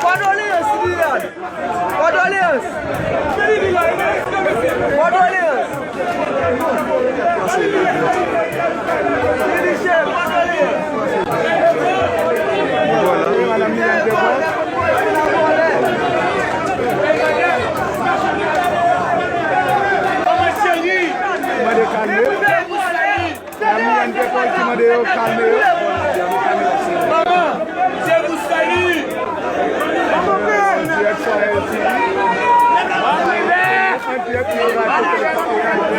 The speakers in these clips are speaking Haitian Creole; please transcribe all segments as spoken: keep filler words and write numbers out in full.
Kondoleyans, Liliane. Kondoleyans. Kondoleyans. Michel, kondoleyans. Mande kalme. Lami N P Paul ki mande yo kalme yo. Manman, se pou sali. An dirèk sou Haïti. An dirèk sou Haïti.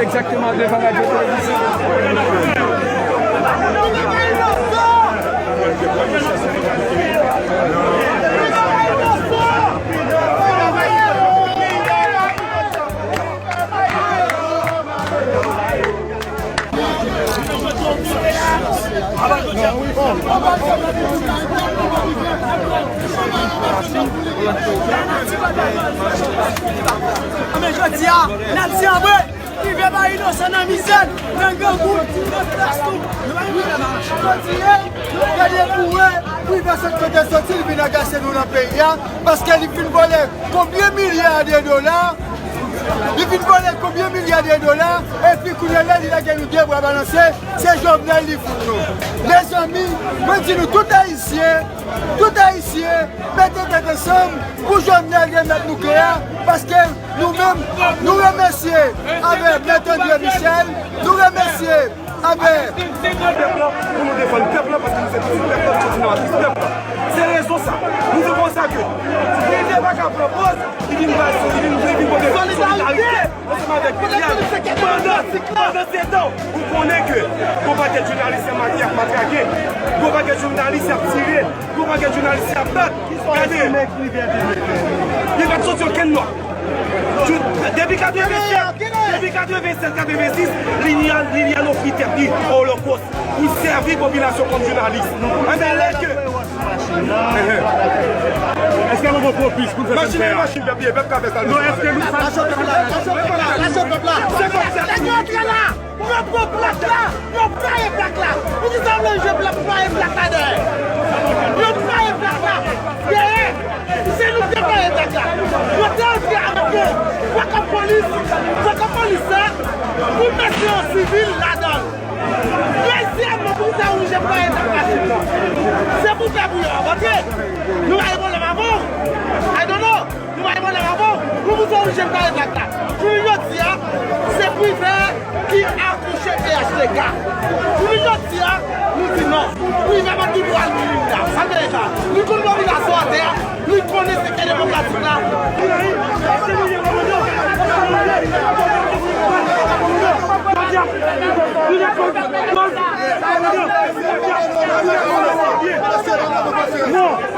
Egzakteman devan radyo televizyon. Men jodi a, n ap di anmwe, rive bay inosan nan mizè, nan grangou, nan plas tou. Nou pa gen pwoblèm a kontinye, gade pou wè, pou li pa sot kote l soti, li vin agase nou nan peyi a, paske li fin vòlè konbyen milya de dola, li fin vòlè konbyen milya de dola, epi kounye a la, li lage nou de bra balanse, se Jovenel li fout nou. Mezanmi, mwen di nou tout Ayisyen, tout Ayisyen, mete tèt ansanm pou Jovenel remèt nou kè a, paske nou menm, nou remèsye avèk Mèt André Michel, nou remèsye avèk pèp la, pou nou defann pèp la, paske nou se pitit pèp la, nou se senatris pèp la. Se rezon sa, nou se konsa ke, si te pa ka pran pòz, li vin base, li vin, li vin pote solidarite ansanm avèk Liliane. Pandan, pandan se tan, ou konnen ke gon pakèt jounalis y ap ma-, y ap matrake, gon pakèt jounalis y ap tire, gon pakèt jounalis y ap bat. Gade, li pa t soti okenn nòt. Jou-, depi katrevennsèt, depi katrevennsèt, katrevensis, Liliane, Liliane ofri tèt li a Olokòs pou sèvi popilasyon kòm jounalis. Enben, lè ke Èske nou gen pwopis pou n fè sa n fè a? Machin, machin pèp ye, pèp ka fè sa l bezwen. Non, èske nou sa? Lajan pèp la, lajan pèp la. Nèg yo antre la, yo pran plak la, yo fraye plak la. Poukisa w vle jwe plak, fraye plak la dèyè? Yo fraye plak la dèyè. Se nou ki te fraye plak la. Yo te antre avèk yon backup polis, backup polis sa, pou mete yon sivil ladan l. Dezyèmman, poukisa w oblije fraye plak machin nan? Se pou fè pou yo antre. Nou pa gen pwoblèm avè w. I don't know. Nou pa gen pwoblèm avè w. Poukisa w oblije fraye plak la? Jounen jodi a, se privè ki akouche P H T K. Jounen jodi a, nou di non. Privè pa t gen dwa al Liliane. Sa vle di sa. Li konn popilasyon atè a. Li konnen sektè demokratik la. Non.